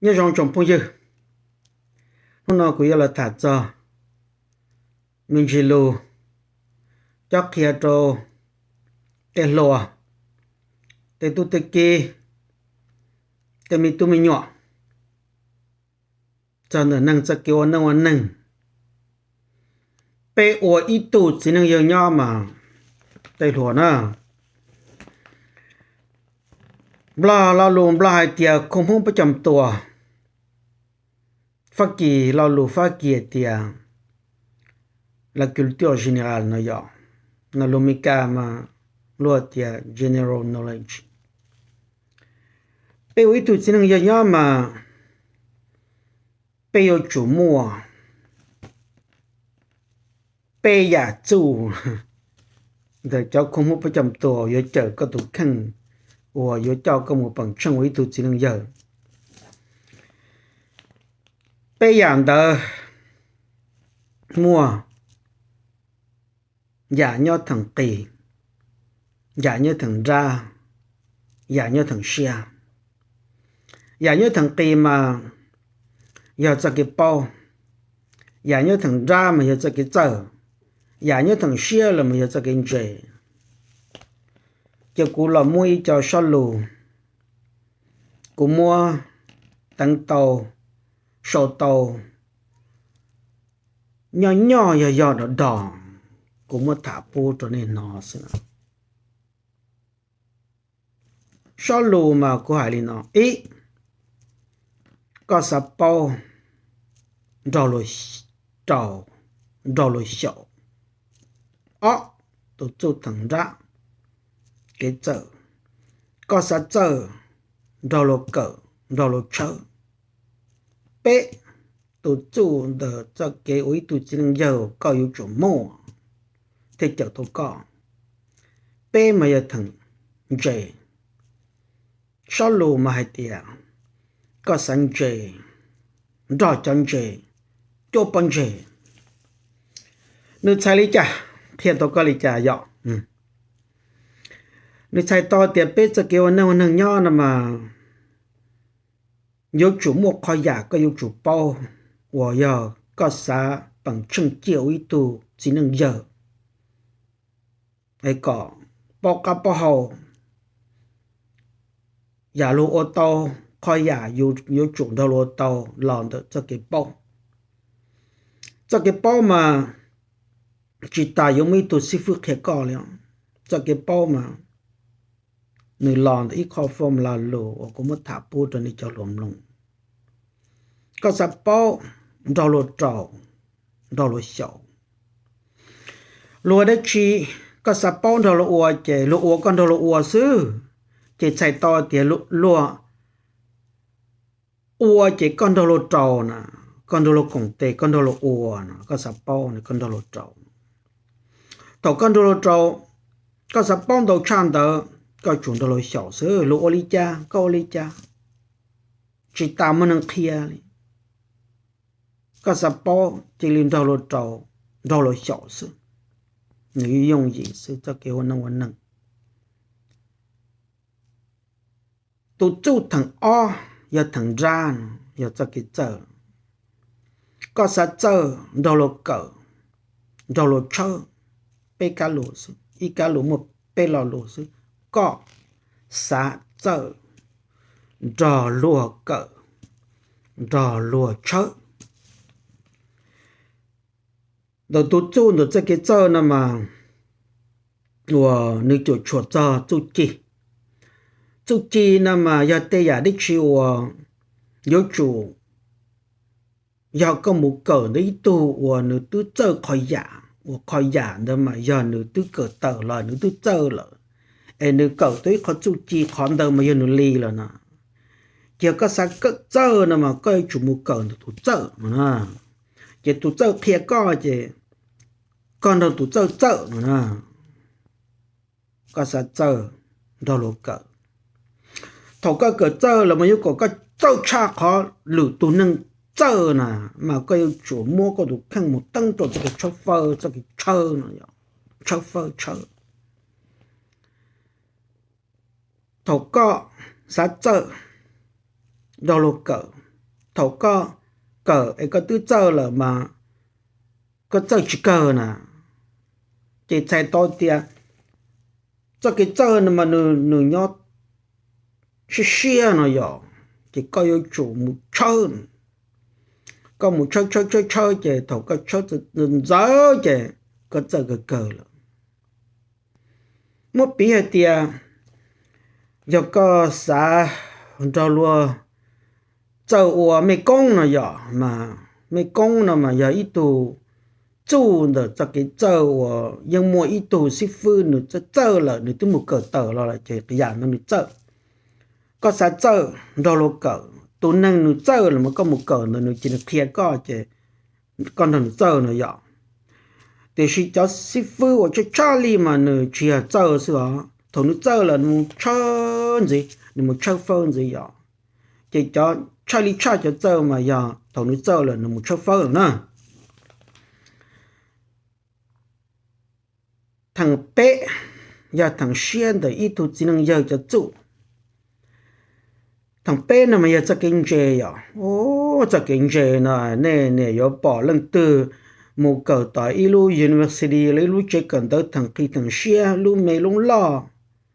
Nyob zoo tsoom phooj ywg, hnub no kuv yuav los tham txog me ntsis lus cob qhia rau tej hluas, tej tub tej kiv, tej me tub me nyuam, txog ntawm neeg txoj kev ua neej ua neeg. Peb ua ib tug txiv neej yawg nyob mas, tej hluas na, Nplog lo lus Nplog hais tias คนหัวประจำตัว, Fab Kis lo lus Fab Kis hais tias la culture générale no yom, no lus Meskas mas luag tias general knowledge. Peb ua ib tug txiv neej yawg nyob mas peb yuav tsum muaj peb yam txuj ntawm cov คนหัวประจำตัว yuav cawm koj tus kheej uas yuav coj koj mus peem tsheej ua ib tug txiv neej yawg. Peb yam ntawd muaj yam nyob theem qis, yam nyob theem nrab, yam nyob theem siab. Yam nyob theem qis mas yog txoj kev paub, yam nyob theem nrab mas yog txoj kev txawj, yam nyob theem siab los mas yog txoj kev ntse. Ces kuv los muab ib co sob lus, kuv muab teev tau, sau tau, nyoj nyoj yog yog dog dog, kuv muab tham pub rau nej hnov xwb. Sob lus mas kuv hais li no: ib, koj xav paub nrog luag rau, nrog luag xyaum. Ob, tus txuj theem nrab, kev txawj, koj xav txawj nrog luag kawm, nrog luag tshawb. Peb, tus txuj ntawm txoj kev ua ib tug txiv neej yawg koj yuav tsum muaj thiaj cawm tau koj. Peb mas yog theem ntse. Sob lus mas hais tias koj xav ntse, nrog cov ntse, cuab pob ntseg. Nws txhais li cas, qhia tau koj li cas yom? Nws txhais tau tias peb txoj kev ua neej ua neeg nyob no mas yuav tsum muaj qhov yam koj yuav tsum paub uas yog koj xav peem tsheej ciaj ua ib tug txiv neej yawg, es kom paub qab paub hau. Yam luag ua tau, qhov yam yuav tsum nrog luag ua tau los ntawm txoj kev paub. Txoj kev paub mas tsis tas yuav muaj ib tug xib fwb qhia koj li. Txoj kev paub mas nws los ntawm ib qho formula lus uas kuv muab tham pub rau nej cov hluas mloog. Koj xav paub, nrog luag rau, nrog luag xyaum. Luag dab tsi koj xav paub nrog luag ua ces luag ua koj nrog luag ua xwb, ces txhais tau tias luag ua ces koj nrog luag rau na, koj nrog luag koom tes, koj nrog luag ua na, koj xav paub koj nrog luag rau. Thaum koj nrog luag rau, koj xav paub ntau tshaj ntawd, koj tsum nrog luag xyaum xwb, luag ua li cas koj ua li cas, tsis tas muaj neeg qhia li. Koj xav paub cia li nrog luag rau, nrog luag xyaum xwb, nws yooj yim xwb txoj kev ua neej ua neeg. Tus txuj theem ob yog theem nrab, yog txoj kev txawj. Koj xav txawj nrog luag kawm, nrog luag tshawb, peb kab lus xwb, ib kab lus muaj peb lo lus xwb. Koj xav txawj nrog luag kawm, nrog luag tshawb. Ntawm tus txuj ntawm txoj kev txawj no mas uas nws cuam tshuam txog txuj ci. Txuj ci no mas yog tej yam dab tsi uas yuav tsum yog koj mus kawm ntawm ib tug uas nws twb txawj qhov yam, uas qhov yam ntawd mas yog nws twb kawm tawm los nws twb txawj lawm, es nws kawm tau ib qho txuj ci qhov ntawd mas yog nws li lawm no. Ces koj xav kawm txawj no mas koj yuav tsum mus kawm ntawm tus txawj no na. Ces tus txawj qhia koj ces koj nrog tus txawj txawj no na. Koj xav txawj nrog luag kawm. Thaum koj kawm txawj los mas yuav kom koj txawj tshaj qhov lwm tus neeg txawj na, mas koj yuav tsum muab koj tus kheej mus teeb rau txoj kev tshawb fawb, txoj kev tshawb no, tshawb fawb tshawb. Thaum koj xav txawj nrog luag kawm, thaum koj kawm es koj twb txawj lawm mas koj txawj tsis kawg na. Ces txhais tau tias txoj kev txawj no mas nws nyob siab siab no yom, ces koj yuav tsum mus tshawb. Koj mus tshawb tshawb tshawb tshawb ces thaum koj tshawb ntxawv ces koj txawj kawg kawg lawm. Muab piv hais tias yog koj xav nrog luag txawj ua mej koob no yom, mas mej koob no mas yog ib tug txuj ntawm txoj kev txawj uas yeej muaj ib tug xib fwb nws txawj txawj lawm, nws twb mus kawm tawm los lawm ces yam no nws txawj. Koj xav txawj nrog luag kawm, tus neeg nws txawj los mas koj mus kawm ntawm nws ces nws qhia koj ces koj nrog nws txawj no yom. Tiam sis cov xib fwb uas tshaj tshaj li mas nws tsis yog txawj xwb os, thaum nws txawj lawm nws mus tshawb ntxiv, nws mus tshawb fawb ntxiv yom. Ces cov tshaj li tshaj cov txawj mas yog thaum nws txawj lawm nws mus tshawb fawb lawm na. Theem peb yog theem siab ntawm ib tug txiv neej yawg cov txuj. Theem peb no mas yog txoj kev ntse yom. Txoj kev ntse no nej niam yuav pom leej twg mus kawm tom ib lub university los ib lub tsev kawm ntawv theem qis theem siab, lub me lub loj,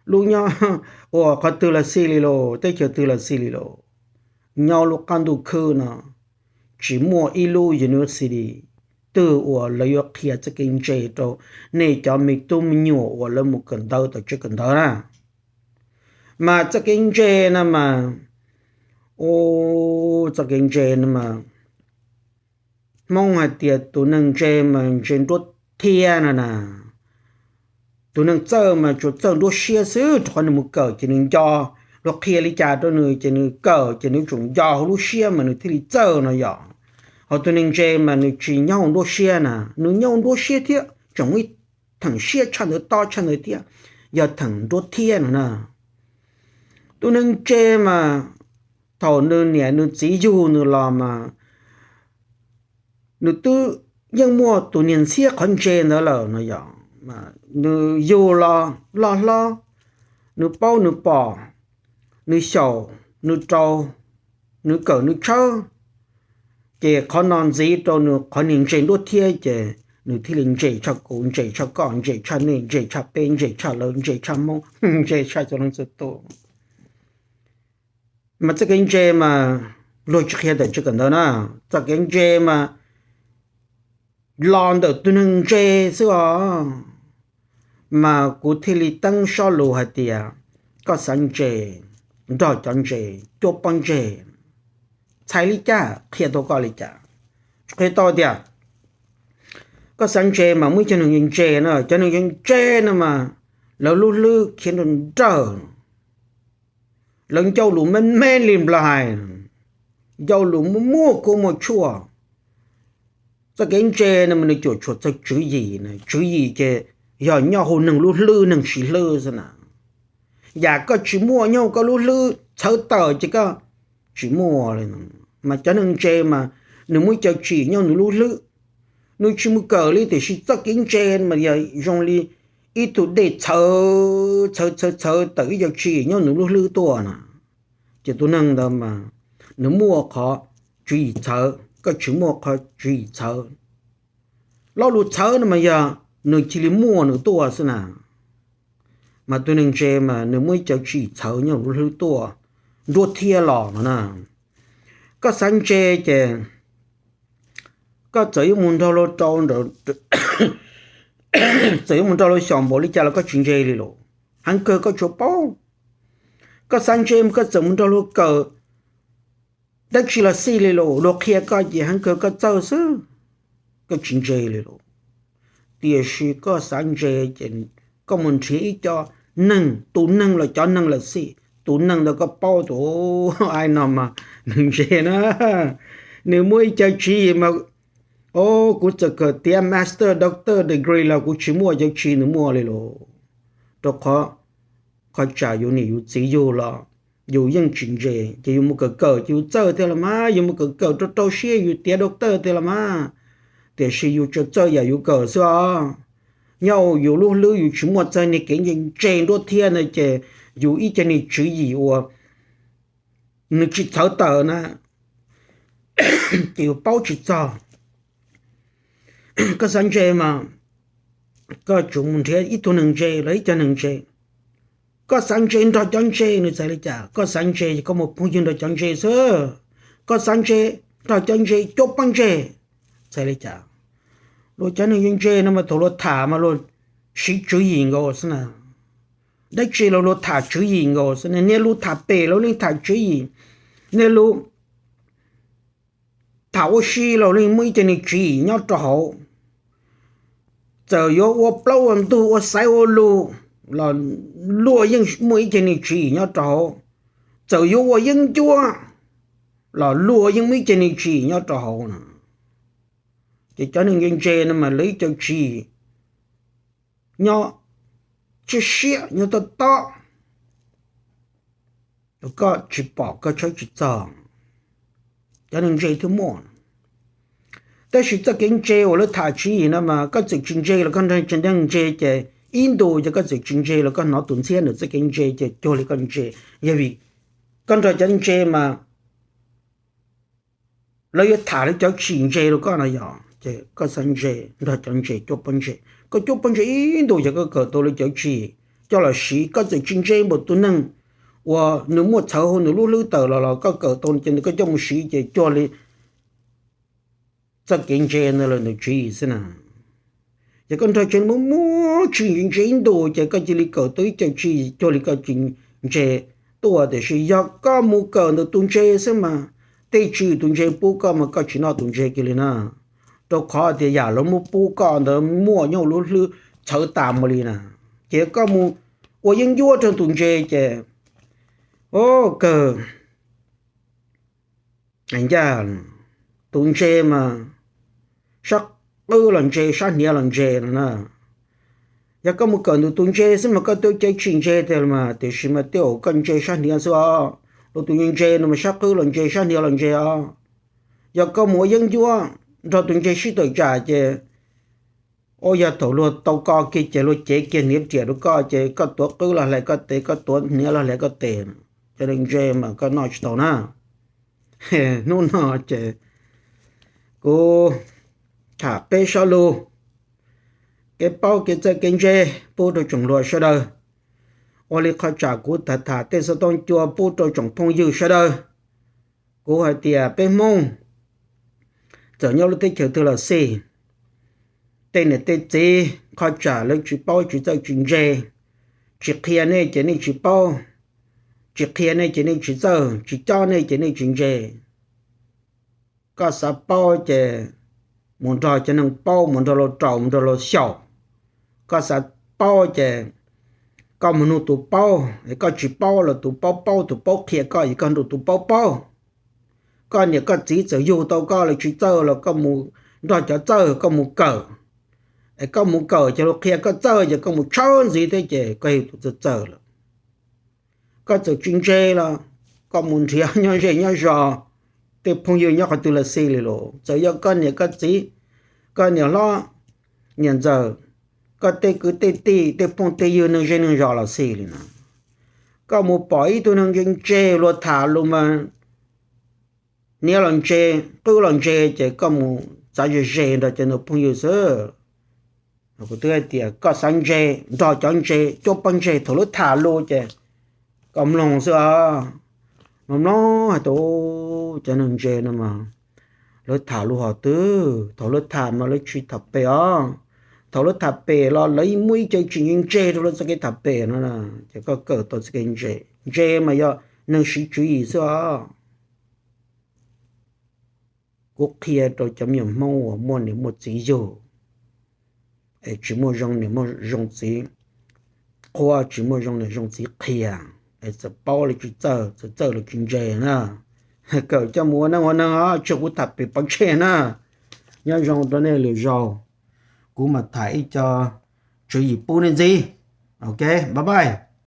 lub nyob ua qhov twg los xij li los, teb chaws twg los xij li los, nyob lub qab ntuj khwb no tsis muaj ib lub university twg uas lawv yuav qhia txoj kev ntse rau nej cov me tub me nyuam uas lawv mus kawm ntawv tom tsev kawm ntawv na. Mas txoj kev ntse no mas, txoj kev ntse no mas, Hmoob hais tias tus neeg ntse mas ntse nruab thiab no na. Tus neeg txawj mas tsuas txawj nruab siab xwb, rau qhov nws mus kawm ces nws nco, luag qhia li cas rau nws ces nws kawm ces nws tsuas nco hauv lub siab mas nws thiaj li txawj no yom. Ho tus neeg ntse mas nws tsis nyob hauv nruab siab na, nws nyob hauv nruab siab thiab tseem muaj ib theem siab tshaj ntawd tob tshaj ntawd thiab, yog theem nruab thiab no na. Tus neeg ntse mas thaum nws niam nws txiv yug nws los mas nws twb yeej muaj tus niag ntxhiab qhov ntse ntawd lawm no yom. Nws yug los loj hlob, nws paub nws pom, nws xyaum nws rau, nws kawm nws tshawb, ces qhov no ntxiv rau nws qhov niag ntse nruab thiab ces nws thiaj li ntse tshaj kuv, ntse tshaj koj, ntse tshaj nej, ntse tshaj peb, ntse tshaj lawv, ntse tshaj Hmoob, ntse tshaj txhua leej txhua tus. Mas txoj kev ntse mas luag tsis qhia ntawm tsev kawm ntawv na, txoj kev ntse mas los ntawm tus neeg ntse xwb os. Mas kuv thiaj li teeb sob lus hais tias koj xav ntse, nrog cov ntse, cuab pob ntseg, txhais li cas qhia tau koj li cas. Qhia tau tias koj xav ntse mas muaj ib cov neeg ntse no, cov neeg ntse no mas lawv lub hlwb khiav nrawm nrawm, lawv ncauj lus me me li nplais, ncauj lus muaj muaj kua muaj tshuaj. Txoj kev ntse no mas nws cuam tshuam txog tswv yim, tswv yim ces yog nyob hauv neeg lub hlwb neeg siv hlwb xwb na. Yam koj tsis muaj nyob hauv koj lub hlwb txhawv tawm ces koj tsis muaj li. Mas cov neeg ntse mas nws muaj ib co tswv yim nyob nws lub hlwb, nws tsis mus kawm li tiam sis txoj kev ntse mas yog zoo li ib tug dej txhawv txhawv txhawv txhawv tawm ib co tswv yim nyob nws lub hlwb tuaj na. Ces tus neeg ntawd mas nws muaj qhov tswv yim txhawv, koj tsis muaj qhov tswv yim txhawv. Lo lus txhawv no mas yog nws cia li muaj nws tuaj xwb na. Mas tus neeg ntse mas nws muaj ib co tswv yim txhawv nyob lub hlwb tuaj nruab thiab los no na. Koj xav ntse ces koj txawm yuav mus nrog luag rau, txawm yuav mus nrog luag xyaum npaum li cas los koj tsis ntse li los, heev kawg koj tsuas paub. Koj xav ntse mas koj txawm mus nrog luag kawm dab tsi los xij li los, luag qhia koj ces heev kawg koj txawj xwb, koj tsis ntse li los. Tiam sis koj xav ntse ces koj mus nrhiav ib co neeg, tus neeg los cov neeg los xij, tus neeg ntawd koj paub tias ai no mas nws ntse na, nws muaj ib co tswv yim mas, o, kuv txawm kawm tiav master, doctor degree los kuv tsis muaj cov tswv yim nws muaj li los. Rau qhov qhov tsam yus niam yus txiv yug los yus yeej tsis ntse, ces yus mus kawm kawm ces yus txawj tiag los mas, yus mus kawm kawm rau rau siab yus tiav doctor tiag los mas, tiam sis yus tsuas txawj yam yus kawm xwb os. Nyob yus lub hlwb yus tsis muaj txog niag kev ntse ntse nruab thiab ntawd ces yus ib co niag tswv yim uas nws tsis txhawv tawm na, ces yuav paub tsis txog. Koj xav ntse mas koj tsuas mus nrhiav ib tug neeg ntse los ib co neeg ntse. Koj xav ntse nrog cov ntse nws txhais li cas? Koj xav ntse ces koj mus phooj ywg nrog cov ntse xwb. Koj xav ntse nrog cov ntse cuab pob ntseg txhais li cas? Luag cov neeg ntse no mas thaum luag tham mas luag siv tswv yim nkaus xwb na. Dab tsi los luag tham tswv yim nkaus xwb na. Niaj lub tham pem los yeej tham tswv yim, niaj lub tham ua si los yeej muaj ib co niag tswv yim nyob rau hauv. Txawm yuav ua plaub ua ntug ua xaiv ua lus los luag yeej muaj ib co niag tswv yim nyob rau hauv. Txawm yuav ua yeeb ncuab los luag yeej muaj ib co niag tswv yim nyob rau hauv na. Ces cov neeg ntse ntse no mas lawv ib co tswv yim nyob tshiab siab nyob tob tob, koj tsis pom koj tshawb tsis txog, cov neeg ntse thiaj muaj. Tab sis txoj kev ntse uas lawv tham tswv yim no mas koj txawm tsis ntse los koj nrog cov neeg ntse ces ib ntus ces koj txawm tsis ntse los koj hnov tus ntxhiab nws txoj kev ntse ces cuag li koj ntse. Yog vim koj nrog cov ntse mas lawv yuav tham lawv cov tsis ntse rau koj no yog ces koj xav ntse nrog cov ntse cuab pob ntseg. Koj cuab pob ntseg ib ntus ces koj kawm tau lawv cov tsis coj los siv. Koj txawm tsis ntse npaum tus neeg uas nws muaj txhawv hauv nws lub hlwb tawm los los koj kawm tau ces nws koj coj mus siv ces cuag li txoj kev ntse ntawd lawm nws tswv yim xwb na. Ces koj nrog cov muaj muaj tsis ntse ib ntus ces koj cia li kawm tau ib co tsis cuag li koj tsis ntse tuaj. Tiam sis yog koj mus kawm ntawm tus ntse xwb mas tej tswv yim tus ntse pub koj mas koj tsis noj tus ntse kiag li na. Rau qhov tias yam lawv muab pub koj ntawd muaj nyob lub hlwb txhawv tas mus li na. Ces koj mus ua yeeb ncuab rau tus ntse ces, o, kawg ncaj, tus ntse mas sab qwb los ntse sab hniav los ntse no na. Yog koj mus kawm ntawm tus ntse xwb mas koj twb cov tsis ntse tiag los mas tiam sis mas tej zaum koj ntse sab hniav xwb os. Los tus ntse no mas sab qwb los ntse sab hniav los ntse os. Yog koj mus ua yeeb ncuab nrog tus ntse sib tawm tsam ces ua yog thaum luag tau koj kiag ces luag cev kiag hniav riam rau koj ces koj tuav qwb los hlais koj tes, koj tuav hniav los hlais koj tes. Cov neeg ntse mas koj noj tsis tau na. Hnub no ces kuv tham peb sob lus, kev paub kev txawj kev ntse pub rau tsoom hluas sawv daws. Ua li qhov tsam kuv tham tham tej xov tooj cua pub rau tsoom phooj ywg sawv daws. Kuv hais tias peb Hmoob txawm nyob lub teb chaws twg los xij, tej niam tej txiv qhov tsam lawv tsis paub tsis txawj tsis ntse, tsis qhia nej ces nej tsis paub, tsis qhia nej ces nej tsis txawj, tsis cob nej ces nej tsis ntse. Koj xav paub ces mus nrog cov neeg paub, mus nrog luag raus, mus nrog luag xyaum. Koj xav paub ces koj mus nug tus paub, es koj tsis paub los tus paub paub, tus paub qhia koj es koj nrug tus paub paub. Koj niam koj txiv txawm yug tau koj los tsis txawj los koj mus nrog cov txawj koj mus kawm, es koj mus kawm ces luag qhia koj txawj ces koj mus tshawb ntxiv thiab ces koj yog tus txawj txawj lawm. Koj txawm tsis ntse los koj mus nrhiav nyob zej nyob zos, tej phooj ywg nyob qhov twg los xij li los, txawm yog koj niam koj txiv, koj niam hlob, niam ntxawm, koj tej kwv tej tij, tej phooj tej ywg neeg zej neeg zos los xij li no. Koj mus pom ib tug neeg ntse ntse luag tham lus mas hniav los ntse, qwb los ntse ces koj mus txav ze ze nrog cov ntawd phooj ywg xwb. Kuv twb hais tias koj xav ntse nrog cov ntse cuab pob ntseg thaum lawv tham lus ces koj mloog xwb os. Mloog mloog hais tias cov neeg ntse no mas lawv tham lus hom twg, thaum lawv tham mas lawv tsis tham pem os. Thaum lawv tham pem los lawv muaj ib co tsis ntse ntse rau lawv txoj kev tham pem no, ces koj kawm tau txoj kev ntse. Ntse mas yog neeg siv tswv yim xwb os. Kuv qhia rau cov me nyuam Hmoob uas muaj niam muaj txiv yug, es tsis muaj zoo niam muaj zoo txiv qhuab, tsis muaj zoo niam zoo txiv qhia, es txawm paub los tsis txawj, txawm txawj los tsis ntse na. Kawm coj mus ua neej ua neeg os, tsis yog kuv tham pem pov tseg na. Nyob zoo rau nej lwm zaus, kuv mam tham ib co tswv yim pub nej ntxiv. Ok, bye bye.